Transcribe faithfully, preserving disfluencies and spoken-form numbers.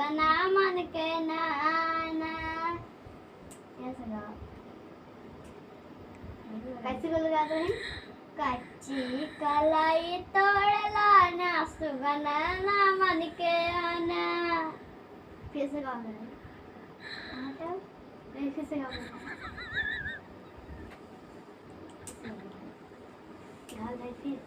ना मन के ना आना। कैसे गाओ? कैसे बोल गा रहे हैं? कच्ची कलाई तोड़ला ना सुगना ना मन के आना। फिर से गाओ ना। हाँ, तो? नहीं, फिर से गाओ। फिर से गाओ। गाओ भाई, फिर।